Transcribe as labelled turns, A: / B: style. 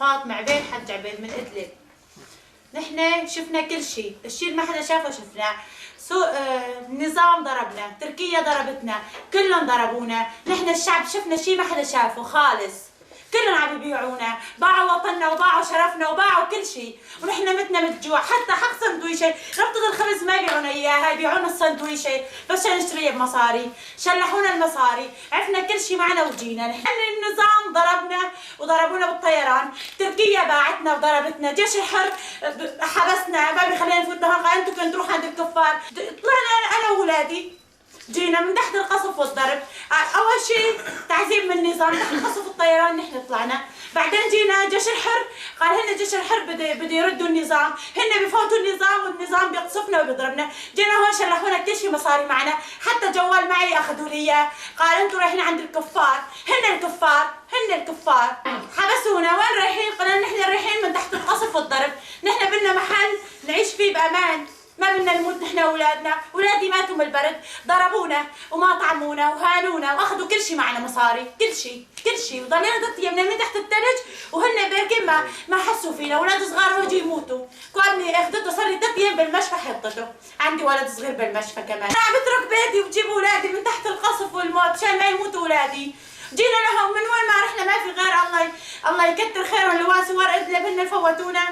A: فاطمة عبيد حج عبيد من إدلب. نحن شفنا كل شيء، الشيء اللي ما حدا شافه شفناه. سو النظام ضربنا، تركيا ضربتنا، كلهم ضربونا، نحن الشعب شفنا شيء ما حدا شافه خالص. كلهم عم يبيعونا، باعوا وطننا وباعوا شرفنا وباعوا كل شيء، ونحن متنا من الجوع، حتى حق سندويشة، ربطة الخبز ما يبيعونا اياها، يبيعونا السندويشة، بس نشتريها بمصاري، شلحونا المصاري، عفنا كل شيء معنا وجينا، نحن النظام ضربنا وضربونا بالطيران، تركيا باعتنا وضربتنا، جيش الحر حبسنا، ما بيخلينا نفوت لهون، قال انتم كنتوا تروحوا عند الكفار، طلعنا انا واولادي جينا من تحت القصف والضرب، اول شيء تعذيب من النظام تحت قصف الطيران نحن طلعنا، بعدين جينا جيش الحر، قال هن جيش الحر بده يردوا النظام، هن بفوتوا النظام والنظام بيقصفنا وبيضربنا، جينا هون شلحونا كل شيء مصاري معنا، حتى جوال معي اخذوا لي اياه، قال انتم رايحين عند الكفار، هن الكفار، هن الكفار، حبسونا، وين رايحين؟ قلنا نحن رايحين من تحت القصف والضرب، نحن بدنا محل نعيش فيه بامان. ما بدنا نموت نحن واولادنا، اولادي ماتوا من البرد، ضربونا وما طعمونا وهانونا واخذوا كل شيء معنا مصاري، كل شيء، كل شيء، وضلينا 3 ايام نايمين تحت الثلج وهن باركين ما حسوا فينا، اولاد صغار وجوا يموتوا، ابني اخذته صار لي 3 ايام بالمشفى حطته، عندي ولد صغير بالمشفى كمان، انا عم بترك بيتي وبجيب اولادي من تحت القصف والموت عشان ما يموتوا اولادي، جينا لهم من وين ما رحنا ما في غير الله، الله يكتر خيرهم اللي واسوا ورا ادلب هن فوتونا.